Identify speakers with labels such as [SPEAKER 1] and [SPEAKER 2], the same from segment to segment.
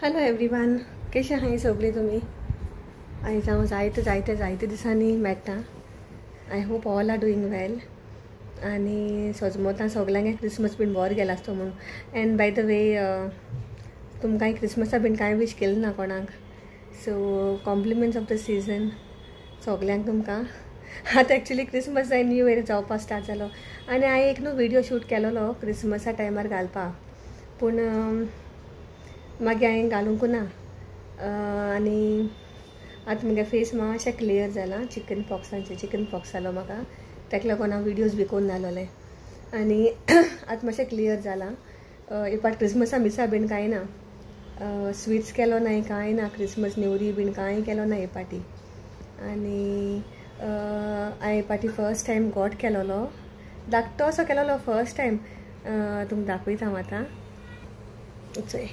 [SPEAKER 1] Hello everyone, कशें आहाय सगळीं तुमी? आयज हांव जायते जायते जायते दिसांनी मेळटा. I hope all are doing well. आनी सजमोतां सगल्यांक क्रिसमस बीन बरो गेला आसतो म्हणून. एंड बाय the way, तुमकां क्रिसमसा बीन कांय विश केलें ना कोणाक, so compliments of the season सगल्यांक तुमकां. आतां एक्चुली क्रिसमस जाय न्यू इयर जावपा स्टार्ट जालो आनी हांवें एक न्हू विडियो शूट केलोलो क्रिसमसा टायमार घालपा, पूण मागीर हांवें घालूंक ना. आनी आतां म्हगे फेस मातशें क्लियर जाला, चिकन पॉक्सांचे चिकन पॉक्स जालो म्हाका, ताका लागून हांव विडियोज बी करून जालोलें आनी आतां मातशें क्लियर जालां. एक पाट क्रिसमसा मिसा बीन कांय ना, स्विट्स केलो ना, कांय ना, क्रिसमस नेवरी बीन कांय केलो ना हे पाटी. आनी हांवें पाटी फर्स्ट टायम गोट केलोलो, धाकटो असो केलोलो फर्स्ट टायम, तुमकां दाखयता हांव आतां. चोय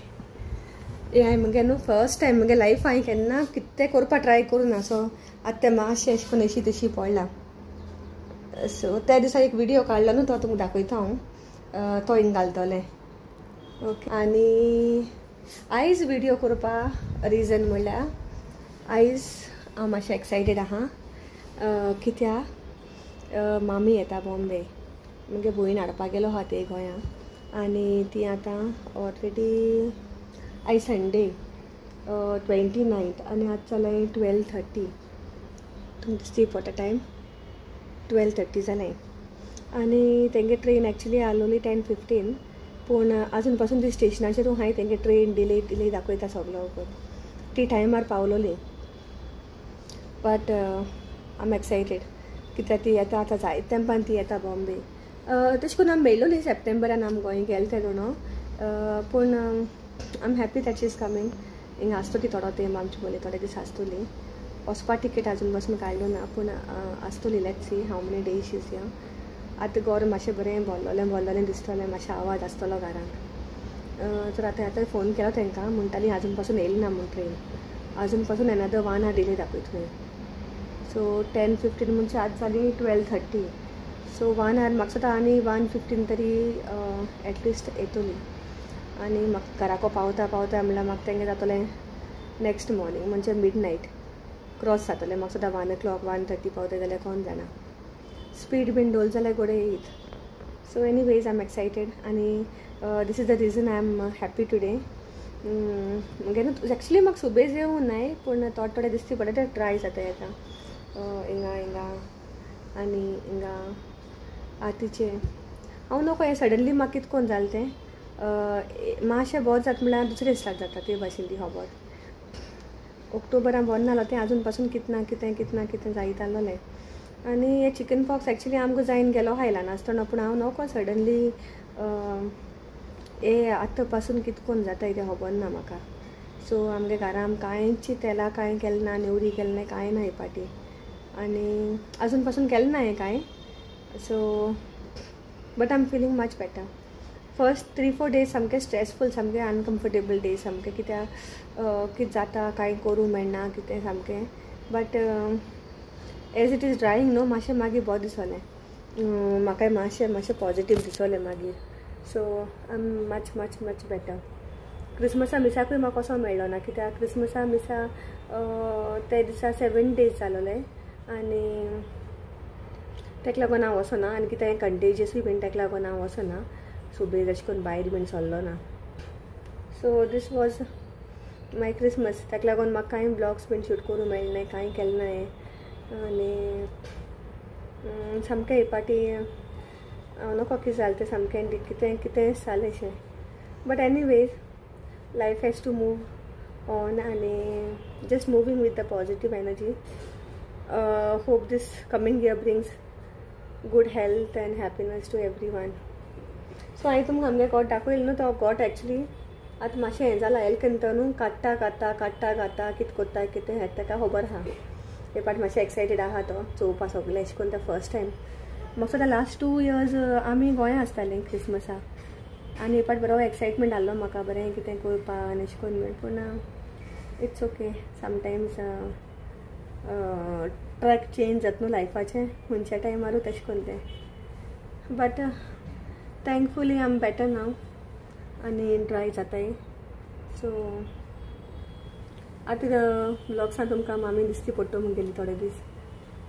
[SPEAKER 1] हें हांवें मुगे न्हू फर्स्ट टायम मुगे लायफ हांवें केन्ना कितें करपा ट्राय करूं ना, सो आतां तें मातशें अशें करून अशी तशी पडला. सो त्या दिसा एक विडियो काडलो न्हू, तो तुमकां दाखयता हांव, तो हिंग घालतलें. ओके, आनी आयज विडियो करपा रिजन म्हणल्यार आयज हांव मातशें एक्सायटेड आहा, कित्याक मामी येता बॉम्बे, मुगे भयण हाडपाक गेलो आहा ते गोंया, आनी ती आतां ऑलरेडी आयज संडे 29 आनी आतां जालें 12:30, तुमकां दिसती पडटा टायम 12:30 जालें. आनी तेंगे ट्रेन एक्चुली आसलोली 10:15, पूण आजून पासून ती स्टेशनाचेर आहाय, तेंगे ट्रेन डिले डिले दाखयता सगलो, ती टायमार पावलोली. बट I am excited कित्याक ती येता आतां जायते तेंपान ती येता बॉम्बे. तशें करून आमी मेळलोली सप्टेंबरान आमी गोंय गेले ते दोनो, पूण I am happy that she is coming. हिंगा आसतली थोडो तेंप आमचे बोले, थोडे दीस आसतली, वचपा टिकेट आजून पासून काडलो ना, पूण आसतली. Let's see how many days she is here. आतां गोर मातशें बरें भरलोलें भरलोलें दिसतलें, मातशें आवाज आसतलो घरांक. तर आतां आतां फोन केलो तांकां, म्हणटाली आजून पासून येयली ना म्हूण ट्रेन, आजून पासून एनादर 1 our delay दाखयता थंय. सो 10:15 म्हणजे आतां जाली 12:30, सो 1 our म्हाका दिसता आनी 1:15 तरी एटलिस्ट येतली. आनी म्हाका घराको पावता पावता म्हणल्यार म्हाका तेंगे जातलें नेक्स्ट मॉर्निंग, म्हणजे मिड नायट क्रॉस जातलें. म्हाका सुद्दां 1 o'clock 1:30 पावता जाल्यार कोण जाणा, स्पीड बीन डोल जाल्यार गोडे येयत. So anyways I am excited आनी this is the reason I am happy today. मुगे न्हू एक्चुली म्हाका सुबेज येवूं नाय, पूण थोडे थोडे दिसती पडटा ते ट्राय जाता आतां हिंगा हिंगा आनी हिंगा आतीचे. हांव नको हें सडनली म्हाका कितें कोण जालें तें मातशें बरें जाता म्हणल्यार दुसरें स्टार्ट जाता ते भाशेन ती खबर. ऑक्टोबरान बरें नासलो तें आजून पासून कितें ना कितें कितें ना कितें जायत आसलोलें. आनी हे चिकन पॉक्स एक्चुली आमकां जायन गेलो आहा ल्हान आसतना, पूण हांव नको सडनली हे आतां पासून कितें कोण जाता तें खबर ना म्हाका. सो आमगे घरा आम कांयच तेला कांय केलें ना, नेवरी केलें ना, कांय ना हे पाटी, आनी आजून पासून केलें ना हें कांय. So but I am feeling much better. First 3-4 days सामके स्ट्रेसफूल, सामके अनकम्फर्टेबल डेज सामके, कित्याक कितें जाता कांय करूं मेळना कितें सामकें. But as it is drying न्हू मातशें मागीर बरें दिसलें म्हाकाय, मातशें मातशें पॉजिटीव दिसलें मागीर. So I am much much much better. क्रिसमसा मिसाकूय म्हाका कसो मेळ्ळो ना, कित्याक क्रिसमसा मिसा ते दिसा 7 days जालोले आनी ताका लागून हांव वचना, आनी कितें कंटेजियसूय बीन ताका लागून हांव वचना, सुबेज अशें करून भायर बीन सरलो ना. So this was my Christmas. ताका लागून म्हाका कांय ब्लॉग्स बीन शूट करूं मेळना, कांय केलें ना हें. आनी सामकें हे पाटी हांव नको कितें जालें तें सामकें कितें कितें जालें अशें. But anyways life has to move on आनी just moving with the positive energy. Hope this coming year brings good health and happiness to everyone. So हांवें तुमकां आमगे गोट दाखयलो न्हू, तो गोट एक्चुली आतां मातशें हें जालां, एल केन्ना न्हू काडटा काडटा काडटा काडटा कितें करता कितें हें ताका खबर आहा. हे पाट मातशें एक्सायटेड आहा तो चोवपा सगलें अशें करून. ते फर्स्ट टायम म्हाका सुद्दां लास्ट 2 years आमी गोंया आसतालीं क्रिसमसा, आनी हे पाट बरो एक्सायटमेंट आहलो म्हाका बरें कितें करपा आनी अशें करून. पूण it's okay, sometimes track change जाता न्हू लायफाचें, खंयच्या टायमारूय तशें करून तें. But thankfully I am better now आनी ड्राय जाताय. सो आतां ब्लॉग्सान तुमकां मामी दिसती पडटो म्हूण गेली थोडे दीस.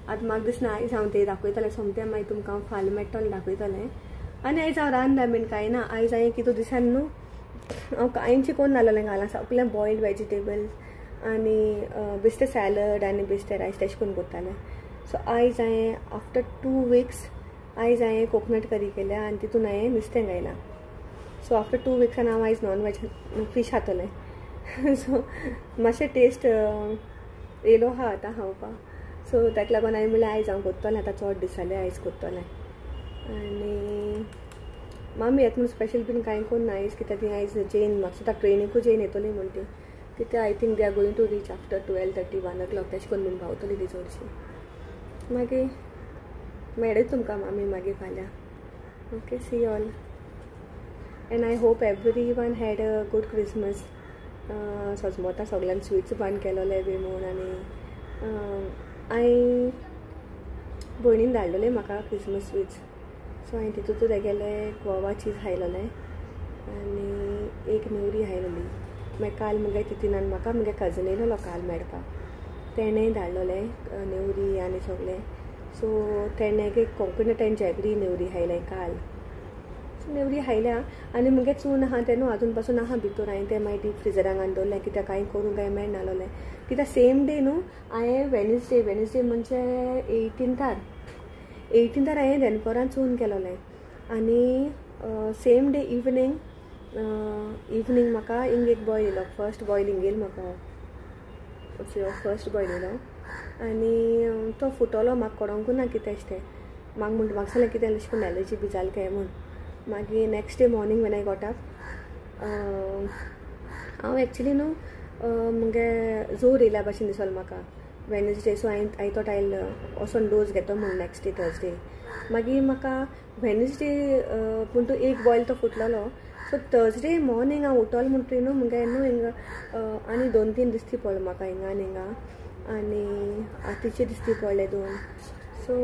[SPEAKER 1] आतां म्हाका दिसना आयज हांव ते दाखयतलें सोमतें, मागीर तुमकां हांव फाल्यां मेळटलें दाखयतलें. आनी आयज हांव रांदता बीन कांय ना. आयज हांवें कितू दिसान न्हू हांव कांयच कोन्न नासलें घालां, सगळें बॉयल्ड वेजिटेबल्स आनी बेश्टें सॅलड आनी बेश्टें रायस तेशें करून करतालें. सो आयज हांवें आफ्टर 2 वीक्स आयज हांवें कोकोनट करी केल्या आनी तितून हांवें नुस्तें घायलां. सो आफ्टर 2 वीक्सान हांव आयज नॉन वेज फीश खातलें. सो मातशें टेस्ट येयलो आहा आतां खावपाक. सो ताका लागून हांवें म्हणल्यार आयज हांव करतलें, आतां चड दीस जाले आयज करतलें. आनी मामी येता म्हूण स्पेशल बीन कांय करून आयज, कित्याक ती आयज जेन म्हाका सुद्दां ट्रेनीकूय जेन येतली म्हण ती, कित्याक I think they are going to reach after 12:30 1 o'clock तेशें करून बीन पावतली ती चडशी. मागीर मेळत तुमकां मामी मागीर फाल्यां. Okay, see all and I hope everyone had a good Christmas. सजमोता सगल्यांक स्विट्स बांद केलोले बी म्हूण. आनी हांवें भयणीन धाडलेले म्हाका क्रिसमस स्विट्स, सो हांवें तितूंत तेगेले गोवा चीज खायलोलें आनी एक नेवरी खायलोली. मागीर काल मुगे तितीनान म्हाका मुगे कजन येयलोलो काल मेळपाक, तेणें धाडलोलें नेवरी आनी सगळें. सो तेणें एक कोकोनट आनी जॅगरी नेवरी खायलें काल. सो नेवरी खायल्या आनी मुगे चून आहा तें न्हू आजून पासून आहा भितर. हांवें तें मागीर डीप फ्रिजरान घालून दवरलें, कित्याक कांय करूंक कांय मेळनासलें. कित्याक सेम डे न्हू हांवें वेनसडे म्हणजे 18थार हांवें दनपरां चून केलोलें आनी सेम डे इवनींग म्हाका हिंग एक बॉयल येयलो, फर्स्ट बॉयल हिंग येयलो म्हाका, फर्स्ट बॉयल येयलो आनी तो फुटलो, म्हाका कळोंकूच ना कितें तें. म्हाका म्हणटा म्हाका सांगलें कितें अशें करून एलर्जी बी जाली काय म्हूण. मागीर next day morning when I got up हांव एक्चुली न्हू मुगे जोर येयल्या भाशेन दिसलो म्हाका वेनसडे. सो हांवें I thought आयल वचोन डोज घेतो म्हूण नेक्स्ट डे थर्सडे. मागीर म्हाका वेनसडे पूण तो एक बॉयल तो फुटलेलो. सो थर्सडे मॉर्निंग हांव उठलो म्हणटरी न्हू मुगे न्हू हिंगा आनी 2-3 दिसती पडलो म्हाका हिंगा आनी हिंगा आनी आतीचे दिसती पडले 2. सो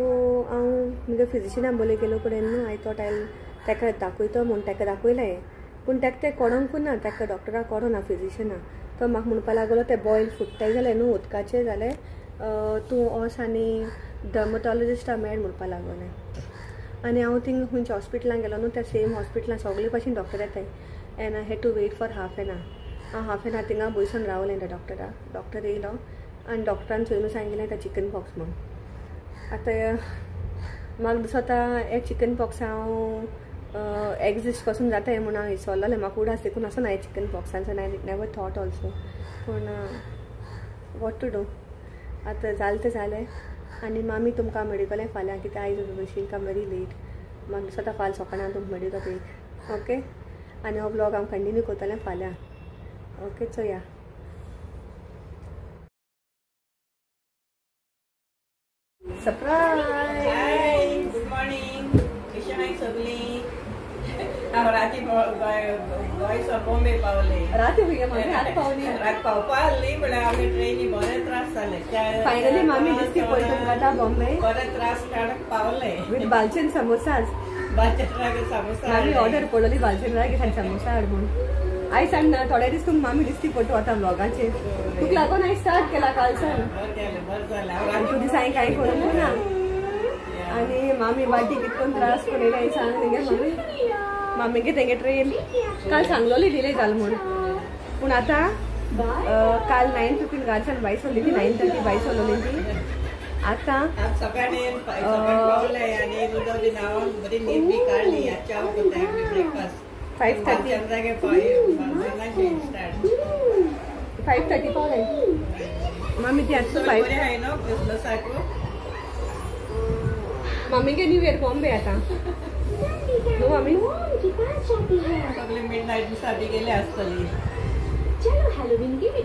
[SPEAKER 1] हांव मुगे फिजिशियना बोले गेलो कडेन न्हू I thought आयल ताका दाखयतो म्हूण ताका दाखयलें, पूण ताका तें कळोंकूच ना, ताका डॉक्टराक कळना फिजिशियना. तो म्हाका म्हणपाक लागलो तें बॉयल फुट्टाय जालें न्हू उदकाचें जालें तूं वच आनी डर्मटॉलॉजिस्टा मेळ म्हणपाक लागलें. आनी हांव थिंग खंयच्या हॉस्पिटलान गेलो न्हू त्या सेम हॉस्पिटलान सगळे भाशेन डॉक्टर येताय and I had to wait for half an hour. हांव हाफ एन our थिंगा बसून रावलें त्या डॉक्टराक. डॉक्टर येयलो आनी डॉक्टरान चोयनू सांगिल्लें तें चिकन पॉक्स म्हूण. आतां म्हाका दिसता हे चिकन पॉक्स हांव एग्जिस्ट पासून जाता म्हूण हांव विसरलें, म्हाका उडास देखून आसना हे chicken पॉक्सांचो, I never thought also. पूण what to do, आतां जालें तें जालें. आनी मामी तुमकां मेडिकलें फाल्यां, कित्याक आयज शील काम वेरी लेट. म्हाका दिसता फाल्यां सकाळीं हांव तुमकां मेळटा एक. ओके, आनी हो ब्लॉग हांव कंटिन्यू करतलें फाल्यां. ओके, चोया. सरप्रायज.
[SPEAKER 2] Good morning, कशी आहाय सगळीं? हांव राती गोंय बॉम्बे पावले.
[SPEAKER 1] राती भुरगे मामी रात पावली,
[SPEAKER 2] रात पावपा आहली म्हळ्यार आमी ट्रेनी बरे त्रास जाले.
[SPEAKER 1] फायनली मामी दिसती पळय तुमकां आतां बॉम्बे
[SPEAKER 2] बरे त्रास काडून पावले
[SPEAKER 1] विथ बालचंद समोसास.
[SPEAKER 2] बालचंद समोसा
[SPEAKER 1] मामी ऑर्डर पडली बालचंद राग समोसा हाड म्हूण. आयज सांग ना थोडे दीस तुमकां मामी दिसती पडटो आतां ब्लॉगाचेर, तुका लागून आयज स्टार्ट केला कालसान. तूं दीस हांवें कांय करूंक ना. आनी मामी बाटी कितकोन त्रास करून येयले सांग तेंगे मामी. मामीगे तेंगे ट्रेन काल सांगलोली डिले जाल म्हूण, पूण आतां काल 9:15 गाडसान भायर सरली ती, 9:30 भायर सरलोली ती. आतां
[SPEAKER 2] सकाळी पावले आनी
[SPEAKER 1] 5:30 पावले मामी ती. आतां 5 मामीगे न्यू इयर बॉम्बे आतां न्हू मामी.
[SPEAKER 2] सगळे मिडनायट साठी गेले आसतली.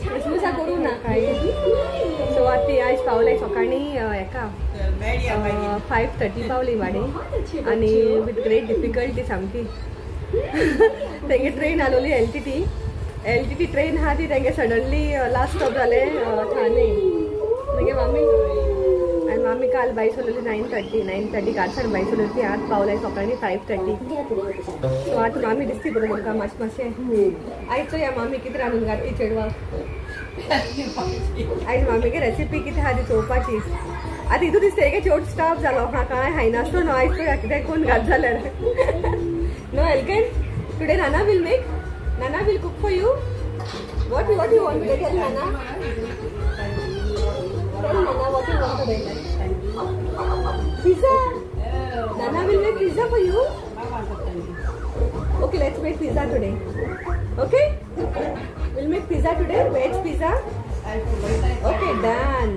[SPEAKER 1] क्रिसमसा करूं ना काय. सो आतां आयज पावले सकाळीं हेका 5:30 पावली वाडी आनी विथ ग्रेट डिफिकल्टी सामकी. तेंगे ट्रेन आलोली LTT train आहा ती तेंगे सडनली लास्ट स्टॉप जालें ठाणे. मागीर मामी आनी मामी काल भायर सरलेली 9:30 गाडसान भायर सरलेली ती. आतां पावले सकाळीं 5:30. सो आतां मामी दिसती बरें तुमकां मातशें मातशें. आयज चोया मामी कितें रांदून घातली चेडवाक. आयज मामीगे रेसिपी कितें आहा ती चोवपाची. आतां हितू दिसता एक चेड स्टाफ जालो आहा कांय खायनासतो न्हू आयज चोया कितें कोण घात जाल्यार. No Elkin today Nana will make, Nana will cook for you. What you want today? Tell Nana. Tell Nana what you want today. Pizza. Nana will make pizza for you. Okay, let's make pizza today. Okay? We'll make pizza today, veg pizza. Okay, done.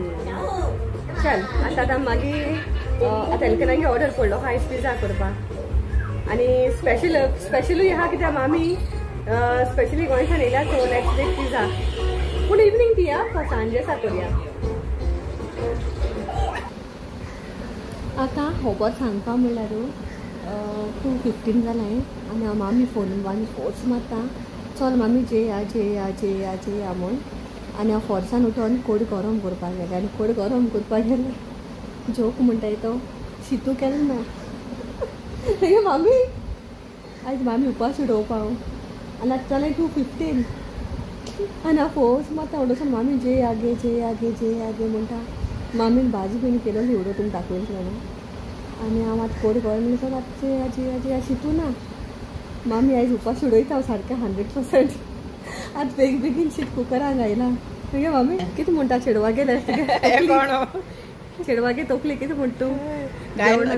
[SPEAKER 1] चल आता आतां मागीर आतां एल्कनागे order पडलो आयज pizza करपाक. आनी special स्पेशलूय आहा कित्याक मामी स्पेशली गोंयच्यान येयल्या. So let's make pizza. पूण इवनींग पिया सांजे सा करुया. आतां खबर सांगपा म्हणल्यार 2:15 जालें आनी हांव मामी फोन आनी फोर्स मारता चल मामी जेया जेया जेया जेया म्हूण. आनी हांव फोर्सान उठोन कोड गरम करपाक गेलें आनी कोड गरम करपाक गेलें जोक म्हणटाय तो शितू केलें ना. हे मामी आयज मामी उपास उडोवपा हांव. आनी आतां जालें 2:15 आनी हांव फोर्स मारता उडोवचो मामी जेया गे जेया गे जेया गे म्हणटा. मामीन भाजी बीन केलोली उडो तुमकां दाखयलें जाणा. आनी हांव आतां कोड गरम म्हणून आतां जेया जेया जेया शितू ना. मामी आयज उपास उडयता हांव सारकें 100%. आतां बेगीन बेगीन शीत कुकरान घायलां. मागीर मामी कितें म्हणटा चेडवा गेले चेडवागे तोकली कितें म्हणटा तूं?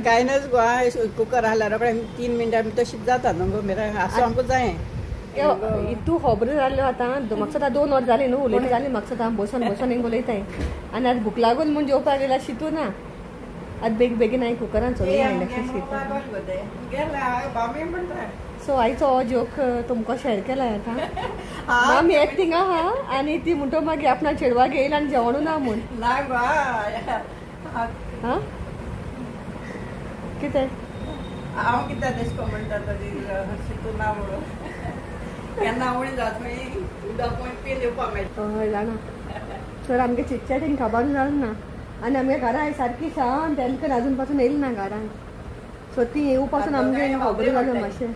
[SPEAKER 2] कांय नज गो कुकर घाल्यार रोखडें 3 मिनटां तशीच जाता न्हू गो. मेरा आसूं आमकां जाय
[SPEAKER 1] तूं खबर जाल्यो आतां म्हाका आतां 2 वर जालीं न्हू उलयता जालीं म्हाका आतां बसून बसून हिंग उलयताय. आनी आतां भूक लागून म्हूण जेवपाक गेल्यार शितू ना. आतां बेगीन बेगीन हांवें कुकरान चोयलें हाडलें शीत. सो आयचो हो जोक तुमकां शेअर केला आतां. मामी एक्टिंग आहा आनी ती म्हणटा मागीर आपणा चेडवाक येयला आनी जेवणू ना म्हूण. आं कितें
[SPEAKER 2] हांव कितें तशें करून म्हणटा शितू ना म्हणून केन्ना उणी जात उदक पिवन येवपाक मेळटा.
[SPEAKER 1] हय जाणा सर आमगे चिटचॅटींग खबर जालें ना. आनी आमगे घरा सारकी शांत एल्कन आजून पासून येयली ना घरान. सो ती येवं पासून आमगे खबरी जाल्यो मातशें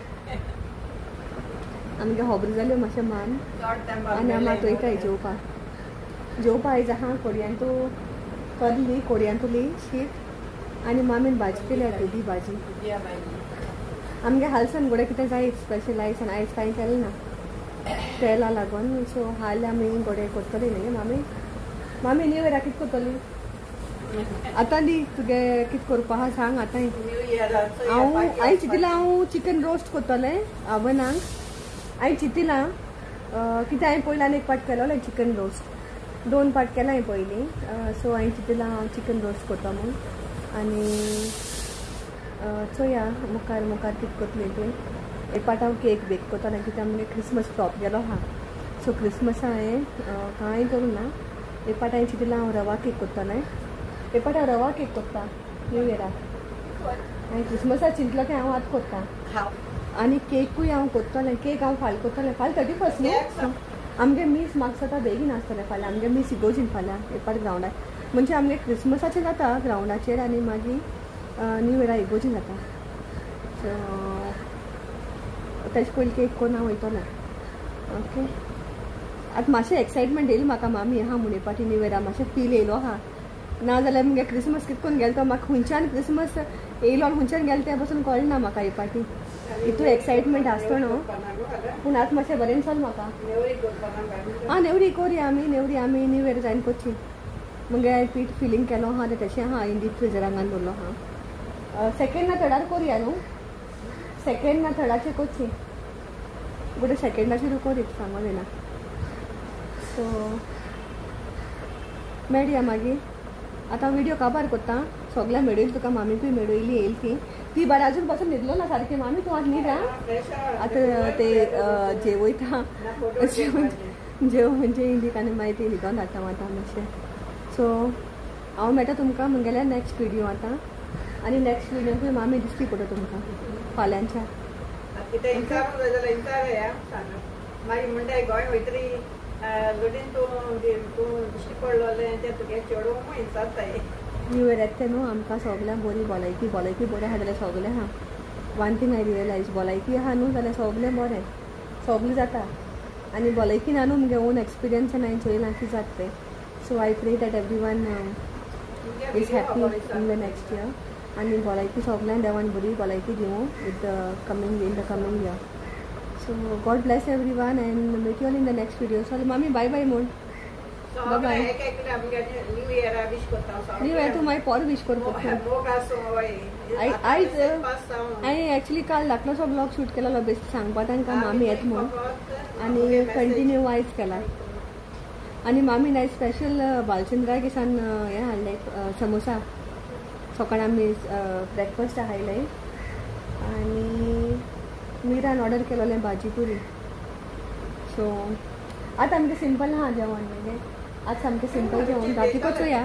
[SPEAKER 1] आमगे खबरी जाल्यो मातशें मान. आनी आमी आतां वयताय जेवपाक. जेवपा आयज आहा कोडयांतू करली कोडयांतुली शीत आनी मामीन भाजी केल्या दुदी भाजी. आमगे हालसान गोडे कितें जाय स्पेशल आयज आनी आयज कांय केलें ना तेला लागून. सो हाल आमी गोडे करतली न्ही मामी. मामी न्यू इयराक कितें करतली आतां दी तुगे कितें करपा आहा सांग आतां. हांव हांवें चितिलां हांव चिकन रोस्ट करतलें ओवनाक. हांवें चितिलां कितें हांवें पयलीं आनी एक पाट केलोलें चिकन रोस्ट 2 पाट केला हांवें पयलीं. सो हांवें चितिलां हांव चिकन रोस्ट करता म्हूण. आनी चोया मुखार मुखार कितें करतली तें. एक पाट हांव केक बेक करतलें कित्याक आमगे क्रिसमस फ्लॉप गेलो आहा. सो क्रिसमसा हांवें कांय करूं ना. एक पाट हांवें चितिलां हांव रवा केक करतलें. एक पाट हांव रवा केक करता न्यू इयराक. हांवें क्रिसमसा चिंतलो की हांव आतां करता. आनी केकूय हांव करतलें. केक हांव फाल्यां करतलें. फाल्यां 31 न्हू आमगे मीस म्हाका दिसता बेगीन आसतलें फाल्यां. आमगे मीस इगोजीन फाल्यां एक पाट ग्रावंडार. म्हणजे आमगे क्रिसमसाचेर जाता ग्रावंडाचेर आनी मागीर न्यू इयरा इगोजीन जाता. सो तेजे पयलीं केक करून हांव वयतलें. ओके आतां मातशें एक्सायटमेंट येयली म्हाका मामी आहा म्हूण एक पाटी न्यू इयरा मातशें फील येयलो आहा. ना जाल्यार मुगे क्रिसमस कितें करून गेलो तो म्हाका खंयच्यान क्रिसमस येयलो आनी खंयच्यान गेलो तें पसून कळना ना म्हाका एक पाटी. इतू एक्सायटमेंट आसतो न्हू. पूण आतां मातशें बरें चल म्हाका. आं नेवरी कोरया आमी. नेवरी आमी न्यू इयर जायन करची. मुगे पीठ फिलींग केलो आहा तें तशें आहा डीप फ्रिजरान घालून दवरलो आहा. सेकेंड ना थर्डार कोरया न्हू. सेकेंड ना थर्डाचेर करची. गोडे सेकेंडाचेर कोरीत सांगो जायना. सो मेळया मागीर. आतां व्हिडियो काबार करता. सगळ्या मेळयली तुका मामीकूय मेळयली येयली ती ती बरें अजून पासून न्हिदलो ना सारकें. मामी तूं आतां न्हिद आतां ते जेवयता जेव म्हणजे येयली आनी मागीर ती न्हिदोन धाडटा आतां मातशें. सो हांव मेळटा तुमकां म्हगेल्या नॅक्स्ट व्हिडियो आतां. आनी नॅक्स्ट व्हिडियोकूय मामी दिसती पडटा तुमकां फाल्यांच्या.
[SPEAKER 2] मागीर म्हणटा गोंय वयतरी लोटीन तूं तूं दिश्टी पडलोलें तें तुगे चेडूं इन्सारताय.
[SPEAKER 1] न्यू इयर येता न्हू आमकां सगळ्यांक बरी भलायकी भलायकी बरी आहा जाल्यार सगळें आहा. वन थिंग I realise भलायकी आहा न्हू जाल्यार सगळें बरें सगळें जाता. आनी भलायकी ना न्हू मुगे ओन एक्सपिरियन्सान हांवें चोयलां की जाता तें. So I pray that everyone is happy in the next year. आनी भलायकी सगल्यांक देवान बरी भलायकी दिवं with the coming in the coming year. So God bless everyone and meet you all in the next video. So मामी बाय बाय म्हूण. Bye bye.
[SPEAKER 2] New इयरा विश करता.
[SPEAKER 1] न्यू इयर तूं मागीर पोर विश करता. आयज हांवें एक्चुली काल धाकलोसो ब्लॉग शूट केलेलो बेस्ट सांगपा तांकां मामी येता म्हूण आनी कंटिन्यू आयज केला. आनी मामीन आयज स्पेशल बालचंद्रा किसान हें हाडलें समोसा. सकाळ आमी ब्रेकफास्ट खायलें आनी मीरान ऑर्डर केलेलें भाजी पुरी. सो आतां आमचें सिंपल आहा जेवण म्हणजे आज सामकें सिंपल जेवण. रातीकच चोया,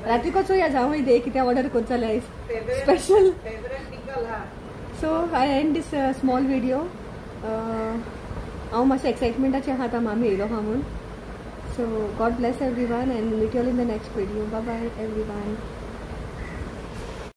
[SPEAKER 1] रातीकच चोया जावं दे कितें ऑर्डर करता जाल्यार special. So I end this small video. हांव मातशें एक्सायटमेंटाचें आहा आतां मामी येयलो आहा म्हूण. So God bless everyone and meet you all in the next video. Bye bye everyone.